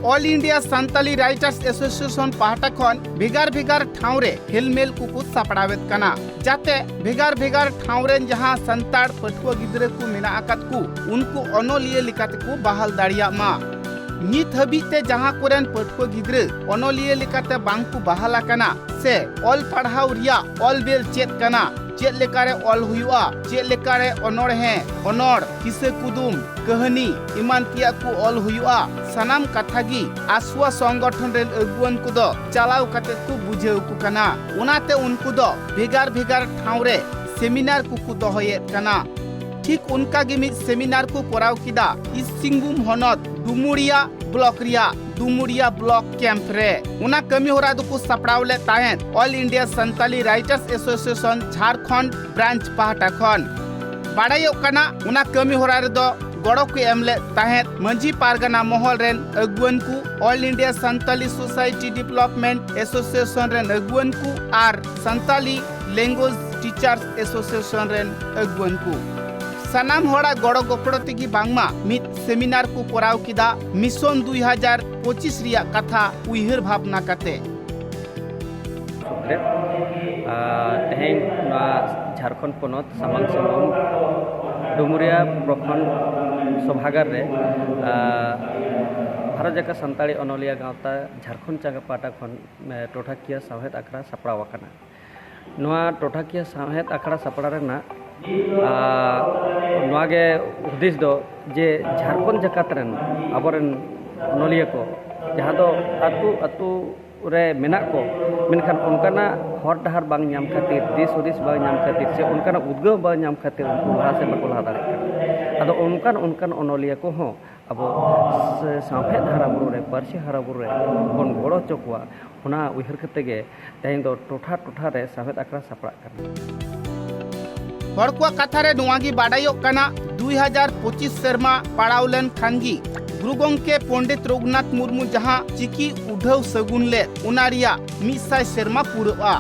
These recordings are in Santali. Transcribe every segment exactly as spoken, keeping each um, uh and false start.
All India Santali writers association ᱯᱟᱦᱴᱟ ᱠᱷᱚᱱ ᱵᱷᱮᱜᱟᱨ ᱵᱷᱮᱜᱟᱨ ᱴᱷᱟᱶ ᱨᱮ ᱦᱮᱞᱢᱮᱞ ᱠᱚᱠᱚ ᱥᱟᱯᱲᱟᱣᱮᱫ ᱠᱟᱱᱟ, ᱡᱟᱛᱮ ᱵᱷᱮᱜᱟᱨ ᱵᱷᱮᱜᱟᱨ ᱴᱷᱟᱶ ᱨᱮᱱ ᱡᱟᱦᱟᱸ ᱥᱟᱱᱛᱟᱲ ᱯᱟᱹᱴᱷᱩᱣᱟᱹ ᱜᱤᱫᱽᱨᱟᱹ ᱠᱚ ᱢᱮᱱᱟᱜ ᱟᱠᱟᱫ ᱠᱚ, ᱩᱱᱠᱩ ᱚᱱᱚᱞᱤᱭᱟᱹ ᱞᱮᱠᱟᱛᱮ ᱠᱚ ᱵᱟᱦᱟᱞ ᱫᱟᱲᱮᱭᱟᱜ ᱢᱟ᱾ ᱱᱤᱛ ᱦᱟᱹᱵᱤᱡ ᱛᱮ ᱡᱟᱦᱟᱸ ᱠᱚᱨᱮᱱ ᱯᱟᱹᱴᱷᱩᱣᱟᱹ ᱜᱤᱫᱽᱨᱟᱹ ᱚᱱᱚᱞᱤᱭᱟᱹ ᱞᱮᱠᱟᱛᱮ ᱵᱟᱝ ᱠᱚ ᱵᱟᱦᱟᱞ ᱟᱠᱟᱱᱟ ᱥᱮ ᱚᱞ ᱯᱟᱲᱦᱟᱣ ᱨᱮᱭᱟᱜ ᱚᱞ ᱵᱮᱞ ᱪᱮᱫ ᱠᱟᱱᱟ, ᱪᱮᱫ ᱞᱮᱠᱟᱨᱮ ᱚᱞ ᱦᱩᱭᱩᱜᱼᱟ, ᱪᱮᱫ ᱞᱮᱠᱟᱨᱮ ᱚᱱᱚᱬᱦᱮ, ᱚᱱᱚᱬ, ᱠᱤᱥᱟᱹ ᱠᱩᱫᱩᱢ, ᱠᱟᱹᱦᱱᱤ ᱮᱢᱟᱱ ᱛᱮᱭᱟᱜ ᱠᱚ ᱚᱞ ᱦᱩᱭᱩᱜᱼᱟ, ᱥᱟᱱᱟᱢ ᱠᱟᱛᱷᱟ ᱜᱮ ᱟᱥᱣᱟ ᱥᱚᱝᱜᱚᱴᱷᱚᱱ ᱨᱮᱱ ᱟᱹᱜᱩᱣᱟᱹᱱ ᱠᱚᱫᱚ ᱪᱟᱞᱟᱣ ᱠᱟᱛᱮ ᱠᱚ ᱵᱩᱡᱷᱟᱹᱣ ᱟᱠᱚ ᱠᱟᱱᱟ᱾ ᱚᱱᱟᱛᱮ ᱩᱱᱠᱩ ᱫᱚ ᱵᱷᱮᱜᱟᱨ ᱵᱷᱮᱜᱟᱨ ᱴᱷᱟᱶ ᱨᱮ ᱥᱮᱢᱤᱱᱟᱨ ᱠᱚᱠᱚ ᱫᱚᱦᱚᱭᱮᱫ ᱠᱟᱱᱟ᱾ ᱴᱷᱤᱠ ᱚᱱᱠᱟ ᱜᱮ ᱢᱤᱫ ᱥᱮᱢᱤᱱᱟᱨ ᱠᱚ ᱠᱚᱨᱟᱣ ᱠᱮᱫᱟ ᱤᱥᱴ ᱥᱤᱝᱵᱷᱩᱢ ᱦᱚᱱᱚᱛ ᱰᱩᱢᱩᱨᱤᱭᱟ ᱵᱞᱚᱠ ᱨᱮᱭᱟᱜ ᱰᱩᱢᱩᱨᱤᱭᱟ ᱵᱞᱚᱠ ᱠᱮᱢᱯ ᱨᱮ᱾ ᱚᱱᱟ ᱠᱟᱹᱢᱤ ᱦᱚᱨᱟ ᱫᱚᱠᱚ ᱥᱟᱯᱲᱟᱣ ᱞᱮᱫ ᱛᱟᱦᱮᱸᱫ all India Santali writers association Jharkhand branch ᱯᱟᱦᱴᱟ ᱠᱷᱚᱱ᱾ ᱵᱟᱲᱟᱭᱚᱜ ᱠᱟᱱᱟ, ᱚᱱᱟ ᱠᱟᱹᱢᱤ ᱦᱚᱨᱟ ᱨᱮᱫᱚ ᱜᱚᱲᱚ ᱠᱚ ᱮᱢ ᱞᱮᱫ ᱛᱟᱦᱮᱸᱫ ᱢᱟᱹᱡᱷᱤ ᱯᱟᱨᱜᱟᱱᱟ ᱢᱚᱦᱚᱞ ᱨᱮᱱ ᱟᱹᱜᱩᱣᱟᱹᱱ ᱠᱚ, all India Santali society development association ᱨᱮᱱ ᱟᱹᱜᱩᱣᱟᱹᱱ ᱠᱚ ᱟᱨ ᱥᱟᱱᱛᱟᱞᱤ ᱞᱮᱝᱜᱩᱭᱮᱡᱽ ᱴᱤᱪᱟᱨᱥ ᱮᱥᱳᱥᱤᱭᱮᱥᱚᱱ ᱨᱮᱱ ᱟᱹᱜᱩᱣᱟᱹᱱ ᱠᱚ᱾ ᱥᱟᱱᱟᱢ ᱦᱚᱲᱟᱜ ᱜᱚᱲᱚ ᱜᱚᱯᱚᱲᱚ ᱛᱮᱜᱮ ᱵᱟᱝᱢᱟ ᱢᱤᱫ ᱥᱮᱢᱤᱱᱟᱨ ᱠᱚ ᱠᱚᱨᱟᱣ ᱠᱮᱫᱟ ᱢᱤᱥᱚᱱ ᱫᱩᱭ ᱦᱟᱡᱟᱨ ᱯᱚᱸᱪᱤᱥ ᱨᱮᱭᱟᱜ ᱠᱟᱛᱷᱟ ᱩᱭᱦᱟᱹᱨ ᱵᱷᱟᱵᱽᱱᱟ ᱠᱟᱛᱮ᱾ ᱥᱩᱠᱫᱮᱵ᱾ ᱟᱨ ᱛᱮᱦᱮᱧ ᱱᱚᱣᱟ ᱡᱷᱟᱲᱠᱷᱚᱸᱰ ᱯᱚᱱᱚᱛ ᱥᱟᱢᱟᱝ ᱥᱤᱝᱵᱷᱩᱢ ᱰᱩᱢᱩᱨᱤᱭᱟ ᱯᱨᱚᱠᱷᱚᱸᱰ ᱥᱚᱵᱷᱟᱜᱟᱨ ᱨᱮ, ᱟᱨ ᱵᱷᱟᱨᱚᱛ ᱡᱟᱠᱟᱛ ᱥᱟᱱᱛᱟᱲᱤ ᱚᱱᱚᱞᱤᱭᱟᱹ ᱜᱟᱶᱛᱟ ᱡᱷᱟᱲᱠᱷᱚᱸᱰ ᱪᱟᱸᱜᱟ ᱯᱟᱦᱴᱟ ᱠᱷᱚᱱ, ᱮ, ᱴᱚᱴᱷᱟᱠᱤᱭᱟᱹ ᱥᱟᱶᱦᱮᱫ ᱟᱠᱷᱲᱟ ᱥᱟᱯᱲᱟᱣ ᱟᱠᱟᱱᱟ᱾ ᱱᱚᱣᱟ ᱴᱚᱴᱷᱟᱠᱤᱭᱟᱹ ᱥᱟᱶᱦᱮᱫ ᱟᱠᱷᱲᱟ ᱥᱟᱯᱲᱟᱣ ᱨᱮᱱᱟᱜ, ᱟᱨ ᱱᱚᱣᱟ ᱜᱮ ᱦᱩᱫᱤᱥ ᱫᱚ ᱡᱮ ᱡᱷᱟᱲᱠᱷᱚᱸᱰ ᱡᱟᱠᱟᱛ ᱨᱮᱱ ᱟᱵᱚᱨᱮᱱ ᱚᱱᱚᱞᱤᱭᱟᱹ ᱠᱚ, ᱡᱟᱦᱟᱸ ᱫᱚ ᱟᱹᱛᱩ ᱟᱹᱛᱩ ᱨᱮ ᱢᱮᱱᱟᱜ ᱠᱚ, ᱢᱮᱱᱠᱷᱟᱱ ᱚᱱᱠᱟᱱᱟᱜ ᱦᱚᱨ ᱰᱟᱦᱟᱨ ᱵᱟᱝ ᱧᱟᱢ ᱠᱷᱟᱹᱛᱤᱨ, ᱫᱤᱥ ᱦᱩᱫᱤᱥ ᱵᱟᱝ ᱧᱟᱢ ᱠᱷᱟᱹᱛᱤᱨ, ᱥᱮ ᱚᱱᱠᱟᱱᱟᱜ ᱩᱫᱽᱜᱟᱹᱣ ᱵᱟᱝ ᱧᱟᱢ ᱠᱷᱟᱹᱛᱤᱨ ᱩᱱᱠᱩ ᱞᱟᱦᱟ ᱥᱮᱫ ᱵᱟᱠᱚ ᱞᱟᱦᱟ ᱫᱟᱲᱮᱭᱟᱜ ᱠᱟᱱᱟ᱾ ᱟᱫᱚ ᱚᱱᱠᱟᱱ ᱚᱱᱠᱟᱱ ᱚᱱᱚᱞᱤᱭᱟᱹ ᱠᱚᱦᱚᱸ ᱟᱵᱚ ᱥᱮ ᱥᱟᱶᱦᱮᱫ ᱦᱟᱨᱟ ᱵᱩᱨᱩ ᱨᱮ, ᱯᱟᱹᱨᱥᱤ ᱦᱟᱨᱟ ᱵᱩᱨᱩ ᱨᱮ ᱵᱚᱱ ᱜᱚᱲᱚ ᱦᱚᱪᱚ ᱠᱚᱣᱟ, ᱚᱱᱟ ᱩᱭᱦᱟᱹᱨ ᱠᱟᱛᱮ ᱜᱮ ᱛᱮᱦᱮᱧ ᱫᱚ ᱴᱚᱴᱷᱟ ᱴᱚᱴᱷᱟ ᱨᱮ ᱥᱟᱶᱦᱮᱫ ᱟᱠᱷᱲᱟ ᱥᱟᱯᱲᱟᱜ ᱠᱟᱱᱟ᱾ ᱦᱚᱲ ᱠᱚᱣᱟᱜ ᱠᱟᱛᱷᱟ ᱨᱮ ᱱᱚᱣᱟ ᱜᱮ ᱵᱟᱰᱟᱭᱚᱜ ᱠᱟᱱᱟ, ᱫᱩᱭ ᱦᱟᱡᱟᱨ ᱯᱚᱸᱪᱤᱥ ᱥᱮᱨᱢᱟ ᱯᱟᱲᱟᱣ ᱞᱮᱱ ᱠᱷᱟᱱ ᱜᱮ ᱜᱩᱨᱩ ᱜᱚᱢᱠᱮ ᱯᱚᱱᱰᱤᱛ ᱨᱚᱜᱷᱩᱱᱟᱛᱷ ᱢᱩᱨᱢᱩ ᱡᱟᱦᱟᱸ ᱪᱤᱠᱤ ᱩᱰᱷᱟᱹᱣ ᱥᱟᱹᱜᱩᱱ ᱞᱮᱫ, ᱚᱱᱟ ᱨᱮᱭᱟᱜ ᱢᱤᱫ ᱥᱟᱭ ᱥᱮᱨᱢᱟ ᱯᱩᱨᱟᱹᱜᱼᱟ᱾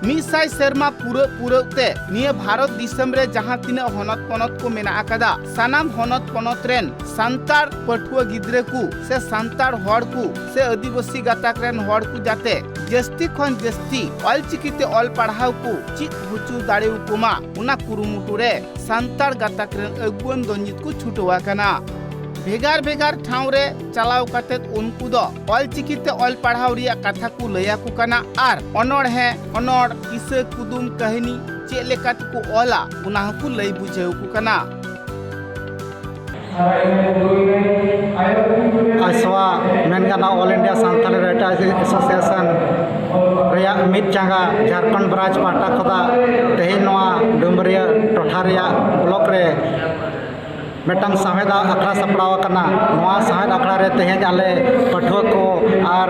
ᱢᱤᱫ ᱥᱟᱭ ᱥᱮᱨᱢᱟ ᱯᱩᱨᱟᱹᱜ ᱯᱩᱨᱟᱹᱜ ᱛᱮ ᱱᱤᱭᱟᱹ ᱵᱷᱟᱨᱚᱛ ᱫᱤᱥᱚᱢ ᱨᱮ ᱡᱟᱦᱟᱸ ᱛᱤᱱᱟᱹᱜ ᱦᱚᱱᱚᱛ ᱯᱚᱱᱚᱛ ᱠᱚ ᱢᱮᱱᱟᱜ ᱟᱠᱟᱫᱟ, ᱥᱟᱱᱟᱢ ᱦᱚᱱᱚᱛ ᱯᱚᱱᱚᱛ ᱨᱮᱱ ᱥᱟᱱᱛᱟᱲ ᱯᱟᱹᱴᱷᱩᱣᱟᱹ ᱜᱤᱫᱽᱨᱟᱹ ᱠᱚ ᱥᱮ ᱥᱟᱱᱛᱟᱲ ᱦᱚᱲ ᱠᱚ ᱥᱮ ᱟᱹᱫᱤᱵᱟᱹᱥᱤ ᱜᱟᱛᱟᱠ ᱨᱮᱱ ᱦᱚᱲ ᱠᱚ ᱡᱟᱛᱮ ᱡᱟᱹᱥᱛᱤ ᱠᱷᱚᱱ ᱡᱟᱹᱥᱛᱤ ᱚᱞᱪᱤᱠᱤ ᱛᱮ ᱚᱞ ᱯᱟᱲᱦᱟᱣ ᱠᱚ ᱪᱮᱫ ᱦᱚᱪᱚ ᱫᱟᱲᱮᱭᱟᱠᱚ ᱢᱟ, ᱚᱱᱟ ᱠᱩᱨᱩᱢᱩᱴᱩ ᱨᱮ ᱥᱟᱱᱛᱟᱲ ᱜᱟᱛᱟᱠ ᱨᱮᱱ ᱟᱹᱜᱩᱣᱟᱹᱱ ᱫᱚ ᱱᱤᱛ ᱠᱚ ᱪᱷᱩᱴᱟᱹᱣ ᱟᱠᱟᱱᱟ᱾ ᱵᱷᱮᱜᱟᱨ ᱵᱷᱮᱜᱟᱨ ᱴᱷᱟᱶ ᱨᱮ ᱪᱟᱞᱟᱣ ᱠᱟᱛᱮ ᱩᱱᱠᱩ ᱫᱚ ᱚᱞᱪᱤᱠᱤ ᱛᱮ ᱚᱞ ᱯᱟᱲᱦᱟᱣ ᱨᱮᱭᱟᱜ ᱠᱟᱛᱷᱟ ᱠᱚ ᱞᱟᱹᱭ ᱟᱠᱚ ᱠᱟᱱᱟ ᱟᱨ ᱚᱱᱚᱬᱦᱮ, ᱚᱱᱚᱬ, ᱠᱤᱥᱟᱹ, ᱠᱩᱫᱩᱢ, ᱠᱟᱹᱦᱱᱤ ᱪᱮᱫ ᱞᱮᱠᱟ ᱛᱮᱠᱚ ᱚᱞᱟ, ᱚᱱᱟ ᱦᱚᱸᱠᱚ ᱞᱟᱹᱭ ᱵᱩᱡᱷᱟᱹᱣ ᱟᱠᱚ ᱠᱟᱱᱟ᱾ ᱟᱥᱣᱟ, ᱢᱮᱱ ᱜᱟᱱᱚᱜᱼᱟ, All India Santhali Writers Association ᱨᱮᱭᱟᱜ ᱢᱤᱫ ᱪᱟᱸᱜᱟ ᱡᱷᱟᱲᱠᱷᱚᱸᱰ ᱵᱨᱟᱧᱪ ᱯᱟᱦᱴᱟ ᱠᱷᱚᱱᱟᱜ ᱛᱮᱦᱮᱧ ᱱᱚᱣᱟ ᱰᱩᱢᱩᱨᱤᱭᱟᱹ ᱴᱚᱴᱷᱟ ᱨᱮᱭᱟᱜ ᱵᱞᱚᱠ ᱨᱮ ᱢᱤᱫᱴᱟᱝ ᱥᱟᱶᱦᱮᱫ ᱟᱠᱷᱲᱟ ᱥᱟᱯᱲᱟᱣ ᱟᱠᱟᱱᱟ᱾ ᱱᱚᱣᱟ ᱥᱟᱶᱦᱮᱫ ᱟᱠᱷᱲᱟ ᱨᱮ ᱛᱮᱦᱮᱧ ᱟᱞᱮ ᱯᱟᱹᱴᱷᱩᱣᱟᱹ ᱠᱚ ᱟᱨ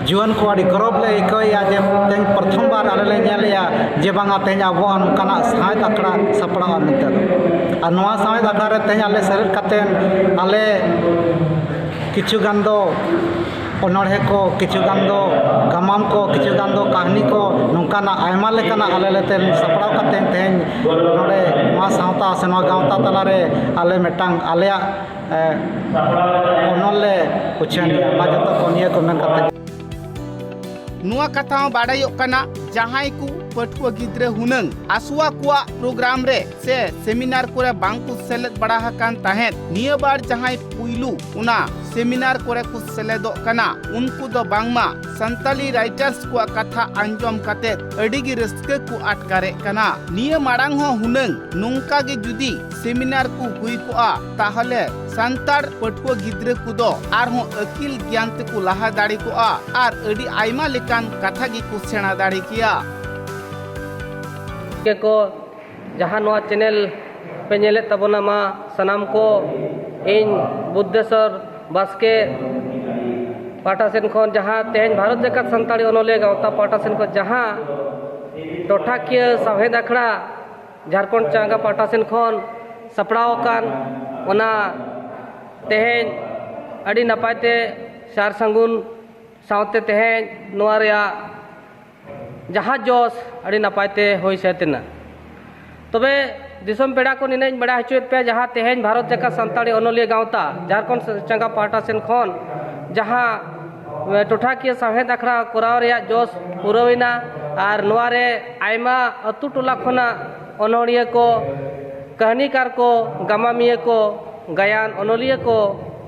ᱡᱩᱣᱟᱹᱱ ᱠᱚ ᱟᱹᱰᱤ ᱜᱚᱨᱚᱵᱽ ᱞᱮ ᱟᱹᱭᱠᱟᱹᱣᱮᱫᱼᱟ ᱡᱮ ᱛᱮᱦᱮᱧ ᱯᱨᱚᱛᱷᱚᱢ ᱵᱟᱨ ᱟᱞᱮ ᱞᱮ ᱧᱮᱞᱮᱫᱼᱟ ᱡᱮ ᱵᱟᱝᱟ, ᱛᱮᱦᱮᱧ ᱟᱵᱚᱣᱟᱜ ᱱᱚᱝᱠᱟᱱᱟᱜ ᱥᱟᱶᱦᱮᱫ ᱟᱠᱷᱲᱟ ᱥᱟᱯᱲᱟᱜᱼᱟ ᱢᱮᱱᱛᱮ᱾ ᱟᱨ ᱱᱚᱣᱟ ᱥᱟᱶᱦᱮᱫ ᱟᱠᱷᱲᱟ ᱨᱮ ᱛᱮᱦᱮᱧ ᱟᱞᱮ ᱥᱮᱞᱮᱫ ᱠᱟᱛᱮᱫ ᱟᱞᱮ ᱠᱤᱪᱷᱩ ᱜᱟᱱ ᱫᱚ ᱚᱱᱚᱬᱦᱮ ᱠᱚ, ᱠᱤᱪᱷᱩ ᱜᱟᱱ ᱫᱚ ᱜᱟᱢᱟᱢ ᱠᱚ, ᱠᱤᱪᱷᱩ ᱜᱟᱱ ᱫᱚ ᱠᱟᱹᱦᱱᱤ ᱠᱚ, ᱱᱚᱝᱠᱟᱱᱟᱜ ᱟᱭᱢᱟ ᱞᱮᱠᱟᱱᱟᱜ ᱟᱞᱮ ᱞᱮ ᱛᱮᱦᱮᱧ ᱥᱟᱯᱲᱟᱣ ᱠᱟᱛᱮᱫ ᱛᱮᱦᱮᱧ ᱱᱚᱰᱮ ᱱᱚᱣᱟ ᱥᱟᱶᱛᱟ ᱥᱮ ᱱᱚᱣᱟ ᱜᱟᱶᱛᱟ ᱛᱟᱞᱟᱨᱮ ᱟᱞᱮ ᱢᱤᱫᱴᱟᱝ ᱟᱞᱮᱭᱟᱜ ᱮ, ᱚᱱᱚᱞ ᱞᱮ ᱩᱪᱷᱟᱹᱱ ᱮᱫᱟ᱾ ᱢᱟ ᱡᱚᱛᱚ ᱠᱚ ᱱᱤᱭᱟᱹ ᱠᱚ ᱢᱮᱱ ᱠᱟᱛᱮ᱾ ᱱᱚᱣᱟ ᱠᱟᱛᱷᱟ ᱦᱚᱸ ᱵᱟᱰᱟᱭᱚᱜ ᱠᱟᱱᱟ, ᱡᱟᱦᱟᱸᱭ ᱠᱚ ᱯᱟᱹᱴᱷᱩᱣᱟᱹ ᱜᱤᱫᱽᱨᱟᱹ ᱦᱩᱱᱟᱹᱝ ᱟᱥᱣᱟ ᱠᱚᱣᱟᱜ ᱯᱨᱳᱜᱨᱟᱢ ᱨᱮ ᱥᱮ ᱥᱮᱢᱤᱱᱟᱨ ᱠᱚᱨᱮ ᱵᱟᱝ ᱠᱚ ᱥᱮᱞᱮᱫ ᱵᱟᱲᱟ ᱟᱠᱟᱱ ᱛᱟᱦᱮᱸᱫ, ᱱᱤᱭᱟᱹ ᱵᱟᱨ ᱡᱟᱦᱟᱸᱭ ᱯᱩᱭᱞᱩ ᱚᱱᱟ ᱥᱮᱢᱤᱱᱟᱨ ᱠᱚᱨᱮ ᱠᱚ ᱥᱮᱞᱮᱫᱚᱜ ᱠᱟᱱᱟ, ᱩᱱᱠᱩ ᱫᱚ ᱵᱟᱝᱢᱟ ᱥᱟᱱᱛᱟᱞᱤ ᱨᱟᱭᱴᱟᱨᱥ ᱠᱚᱣᱟᱜ ᱠᱟᱛᱷᱟ ᱟᱸᱡᱚᱢ ᱠᱟᱛᱮ ᱟᱹᱰᱤ ᱜᱮ ᱨᱟᱹᱥᱠᱟᱹ ᱠᱚ ᱟᱴᱠᱟᱨᱮᱫ ᱠᱟᱱᱟ᱾ ᱱᱤᱭᱟᱹ ᱢᱟᱲᱟᱝ ᱦᱚᱸ ᱦᱩᱱᱟᱹᱝ ᱱᱚᱝᱠᱟ ᱜᱮ ᱡᱩᱫᱤ ᱥᱮᱢᱤᱱᱟᱨ ᱠᱚ ᱦᱩᱭ ᱠᱚᱜᱼᱟ, ᱛᱟᱦᱚᱞᱮ ᱥᱟᱱᱛᱟᱲ ᱯᱟᱹᱴᱷᱩᱣᱟᱹ ᱜᱤᱫᱽᱨᱟᱹ ᱠᱚᱫᱚ ᱟᱨᱦᱚᱸ ᱟᱹᱠᱤᱞ ᱜᱮᱭᱟᱱ ᱛᱮᱠᱚ ᱞᱟᱦᱟ ᱫᱟᱲᱮ ᱠᱚᱜᱼᱟ ᱟᱨ ᱟᱹᱰᱤ ᱟᱭᱢᱟ ᱞᱮᱠᱟᱱ ᱠᱟᱛᱷᱟ ᱜᱮᱠᱚ ᱥᱮᱬᱟ ᱫᱟᱲᱮ ᱠᱮᱭᱟ᱾ ᱜᱮᱠᱚ ᱡᱟᱦᱟᱸ ᱱᱚᱣᱟ ᱪᱮᱱᱮᱞ ᱯᱮ ᱧᱮᱞᱮᱫ ᱛᱟᱵᱚᱱᱟ, ᱢᱟ ᱥᱟᱱᱟᱢ ᱠᱚ ᱤᱧ ᱵᱩᱫᱽᱫᱷᱮᱥᱚᱨ ᱵᱟᱥᱠᱮ ᱯᱟᱦᱴᱟ ᱥᱮᱱ ᱠᱷᱚᱱ, ᱡᱟᱦᱟᱸ ᱛᱮᱦᱮᱧ ᱵᱷᱟᱨᱚᱛ ᱡᱟᱠᱟᱛ ᱥᱟᱱᱛᱟᱲᱤ ᱚᱱᱚᱞᱤᱭᱟᱹ ᱜᱟᱶᱛᱟ ᱯᱟᱦᱴᱟ ᱥᱮᱱ ᱠᱷᱚᱱ ᱡᱟᱦᱟᱸ ᱴᱚᱴᱷᱟᱠᱤᱭᱟᱹ ᱥᱟᱶᱦᱮᱫ ᱟᱠᱷᱲᱟ ᱡᱷᱟᱲᱠᱷᱚᱸᱰ ᱪᱟᱸᱜᱟ ᱯᱟᱦᱴᱟ ᱥᱮᱱ ᱠᱷᱚᱱ ᱥᱟᱯᱲᱟᱣ ᱟᱠᱟᱱ, ᱚᱱᱟ ᱛᱮᱦᱮᱧ ᱟᱹᱰᱤ ᱱᱟᱯᱟᱭ ᱛᱮ ᱥᱟᱨ ᱥᱟᱹᱜᱩᱱ ᱥᱟᱶᱛᱮ ᱛᱮᱦᱮᱧ ᱱᱚᱣᱟ ᱨᱮᱭᱟᱜ ᱡᱟᱦᱟᱸ ᱡᱚᱥ ᱟᱹᱰᱤ ᱱᱟᱯᱟᱭ ᱛᱮ ᱦᱩᱭ ᱥᱟᱹᱛ ᱮᱱᱟ᱾ ᱛᱚᱵᱮ ᱫᱤᱥᱚᱢ ᱯᱮᱲᱟ ᱠᱚ, ᱱᱤᱱᱟᱹᱜ ᱤᱧ ᱵᱟᱲᱟᱭ ᱦᱚᱪᱚᱭᱮᱫ ᱯᱮᱭᱟ, ᱡᱟᱦᱟᱸ ᱛᱮᱦᱮᱧ ᱵᱷᱟᱨᱚᱛ ᱡᱟᱠᱟᱛ ᱥᱟᱱᱛᱟᱲᱤ ᱚᱱᱚᱞᱤᱭᱟᱹ ᱜᱟᱶᱛᱟ ᱡᱷᱟᱲᱠᱷᱚᱸᱰ ᱪᱟᱸᱜᱟ ᱯᱟᱦᱴᱟ ᱥᱮᱱ ᱠᱷᱚᱱ ᱡᱟᱦᱟᱸ, ᱮ, ᱴᱚᱴᱷᱟᱠᱤᱭᱟᱹ ᱥᱟᱶᱦᱮᱫ ᱟᱠᱷᱲᱟ ᱠᱚᱨᱟᱣ ᱨᱮᱭᱟᱜ ᱡᱚᱥ ᱯᱩᱨᱟᱹᱣ ᱮᱱᱟ, ᱟᱨ ᱱᱚᱣᱟ ᱨᱮ ᱟᱭᱢᱟ ᱟᱹᱛᱩ ᱴᱚᱞᱟ ᱠᱷᱚᱱᱟᱜ ᱚᱱᱚᱲᱤᱭᱟᱹ ᱠᱚ, ᱠᱟᱹᱦᱱᱤᱠᱟᱨ ᱠᱚ, ᱜᱟᱢᱟᱢᱤᱭᱟᱹ ᱠᱚ, ᱜᱟᱭᱟᱱ ᱚᱱᱚᱞᱤᱭᱟᱹ ᱠᱚ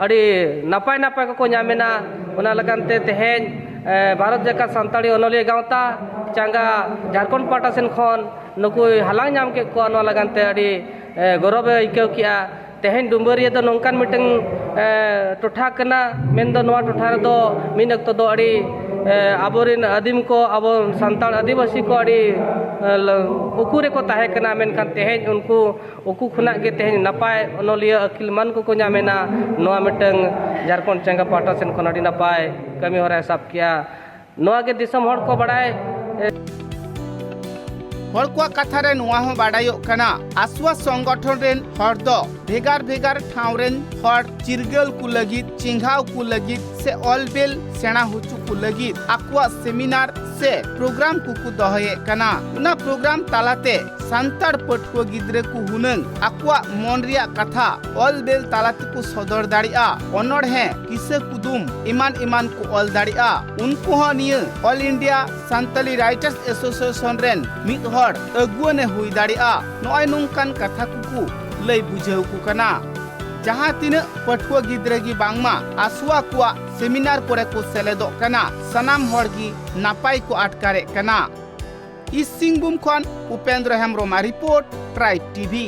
ᱟᱹᱰᱤ ᱱᱟᱯᱟᱭ ᱱᱟᱯᱟᱭ ᱠᱚᱠᱚ ᱧᱟᱢ ᱮᱱᱟ᱾ ᱚᱱᱟ ᱞᱟᱹᱜᱤᱫ ᱛᱮ ᱛᱮᱦᱮᱧ, ᱮ, ᱵᱷᱟᱨᱚᱛ ᱡᱟᱠᱟᱛ ᱥᱟᱱᱛᱟᱲᱤ ᱚᱱᱚᱞᱤᱭᱟᱹ ᱜᱟᱶᱛᱟ ᱪᱟᱸᱜᱟ ᱡᱷᱟᱲᱠᱷᱚᱸᱰ ᱯᱟᱦᱴᱟ ᱥᱮᱱ ᱠᱷᱚᱱ ᱱᱩᱠᱩᱭ ᱦᱟᱞᱟᱝ ᱧᱟᱢ ᱠᱮᱫ ᱠᱚᱣᱟ᱾ ᱱᱚᱣᱟ ᱞᱟᱹᱜᱤᱫ ᱛᱮ ᱟᱹᱰᱤ, ᱮ, ᱜᱚᱨᱚᱵᱮ ᱟᱹᱭᱠᱟᱹᱣ ᱠᱮᱜᱼᱟ᱾ ᱛᱮᱦᱮᱧ ᱰᱩᱢᱵᱟᱹᱨᱤᱭᱟᱹ ᱫᱚ ᱱᱚᱝᱠᱟᱱ ᱢᱤᱫᱴᱟᱝ, ᱮ, ᱴᱚᱴᱷᱟ ᱠᱟᱱᱟ, ᱢᱮᱱᱫᱚ ᱱᱚᱣᱟ ᱴᱚᱴᱷᱟ ᱨᱮᱫᱚ ᱢᱤᱫ ᱚᱠᱛᱚ ᱫᱚ ᱟᱹᱰᱤ, ᱮ, ᱟᱵᱚᱨᱮᱱ ᱟᱹᱫᱤᱢ ᱠᱚ, ᱟᱵᱚ ᱥᱟᱱᱛᱟᱲ ᱟᱹᱫᱤᱵᱟᱹᱥᱤ ᱠᱚ ᱟᱹᱰᱤ, ᱮ, ᱞ-, ᱩᱠᱩ ᱨᱮᱠᱚ ᱛᱟᱦᱮᱸ ᱠᱟᱱᱟ, ᱢᱮᱱᱠᱷᱟᱱ ᱛᱮᱦᱮᱧ ᱩᱱᱠᱩ ᱩᱠᱩ ᱠᱷᱚᱱᱟᱜ ᱜᱮ ᱛᱮᱦᱮᱧ ᱱᱟᱯᱟᱭ ᱚᱱᱚᱞᱤᱭᱟᱹ ᱟᱹᱠᱤᱞ ᱢᱟᱱ ᱠᱚᱠᱚ ᱧᱟᱢ ᱮᱱᱟ᱾ ᱱᱚᱣᱟ ᱢᱤᱫᱴᱟᱝ ᱡᱷᱟᱲᱠᱷᱚᱸᱰ ᱪᱟᱸᱜᱟ ᱯᱟᱦᱴᱟ ᱥᱮᱱ ᱠᱷᱚᱱ ᱟᱹᱰᱤ ᱱᱟᱯᱟᱭ ᱠᱟᱹᱢᱤ ᱦᱚᱨᱟᱭ ᱥᱟᱵ ᱠᱮᱜᱼᱟ᱾ ᱱᱚᱣᱟ ᱜᱮ ᱫᱤᱥᱚᱢ ᱦᱚᱲ ᱠᱚ ᱵᱟᱲᱟᱭ, ᱮ, ᱦᱚᱲ ᱠᱚᱣᱟᱜ ᱠᱟᱛᱷᱟ ᱨᱮ ᱱᱚᱣᱟ ᱦᱚᱸ ᱵᱟᱰᱟᱭᱚᱜ ᱠᱟᱱᱟ, ᱟᱥᱣᱟ ᱥᱚᱝᱜᱚᱴᱷᱚᱱ ᱨᱮᱱ ᱦᱚᱲ ᱫᱚ ᱵᱷᱮᱜᱟᱨ ᱵᱷᱮᱜᱟᱨ ᱴᱷᱟᱶ ᱨᱮᱱ ᱦᱚᱲ ᱪᱤᱨᱜᱟᱹᱞ ᱠᱚ ᱞᱟᱹᱜᱤᱫ, ᱪᱮᱸᱜᱷᱟᱣ ᱠᱚ ᱞᱟᱹᱜᱤᱫ ᱥᱮ ᱚᱞ ᱵᱮᱞ ᱥᱮᱬᱟ ᱦᱚᱪᱚ ᱠᱚ ᱞᱟᱹᱜᱤᱫ ᱟᱠᱚᱣᱟᱜ ᱥᱮᱢᱤᱱᱟᱨ ᱥᱮ ᱯᱨᱳᱜᱨᱟᱢ ᱠᱚᱠᱚ ᱫᱚᱦᱚᱭᱮᱫ ᱠᱟᱱᱟ᱾ ᱚᱱᱟ ᱯᱨᱳᱜᱨᱟᱢ ᱛᱟᱞᱟᱛᱮ ᱥᱟᱱᱛᱟᱲ ᱯᱟᱹᱴᱷᱩᱣᱟᱹ ᱜᱤᱫᱽᱨᱟᱹ ᱠᱚ ᱦᱩᱱᱟᱹᱝ ᱟᱠᱚᱣᱟᱜ ᱢᱚᱱ ᱨᱮᱭᱟᱜ ᱠᱟᱛᱷᱟ ᱚᱞ ᱵᱮᱞ ᱛᱟᱞᱟ ᱛᱮᱠᱚ ᱥᱚᱫᱚᱨ ᱫᱟᱲᱮᱭᱟᱜᱼᱟ, ᱚᱱᱚᱬᱦᱮ, ᱠᱤᱥᱟᱹ ᱠᱩᱫᱩᱢ ᱮᱢᱟᱱ ᱮᱢᱟᱱ ᱠᱚ ᱚᱞ ᱫᱟᱲᱮᱭᱟᱜᱼᱟ᱾ ᱩᱱᱠᱩ ᱦᱚᱸ ᱱᱤᱭᱟᱹ All India Santali Writers Association ᱨᱮᱱ ᱢᱤᱫ ᱦᱚᱲ ᱟᱹᱜᱩᱣᱟᱹᱱ ᱮ ᱦᱩᱭ ᱫᱟᱲᱮᱭᱟᱜᱼᱟ᱾ ᱱᱚᱜᱼᱚᱭ ᱱᱚᱝᱠᱟᱱ ᱠᱟᱛᱷᱟ ᱠᱚᱠᱚ ᱞᱟᱹᱭ ᱵᱩᱡᱷᱟᱹᱣ ᱠᱚ ᱠᱟᱱᱟ᱾ ᱡᱟᱦᱟᱸ ᱛᱤᱱᱟᱹᱜ ᱯᱟᱹᱴᱷᱩᱣᱟᱹ ᱜᱤᱫᱽᱨᱟᱹ ᱜᱮ ᱵᱟᱝᱢᱟ ᱟᱥᱣᱟ ᱠᱚᱣᱟᱜ ᱥᱮᱢᱤᱱᱟᱨ ᱠᱚᱨᱮ ᱠᱚ ᱥᱮᱞᱮᱫᱚᱜ ᱠᱟᱱᱟ, ᱥᱟᱱᱟᱢ ᱦᱚᱲ ᱜᱮ ᱱᱟᱯᱟᱭ ᱠᱚ ᱟᱴᱠᱟᱨᱮᱫ ᱠᱟᱱᱟ᱾ ᱤᱥ ᱥᱤᱝᱵᱷᱩᱢ ᱠᱷᱚᱱ ᱩᱯᱮᱱᱫᱨᱚ ᱦᱮᱢᱵᱨᱚᱢᱟᱜ ᱨᱤᱯᱳᱨᱴ, ᱴᱨᱟᱭᱤᱵᱽ ᱴᱤᱵᱷᱤ᱾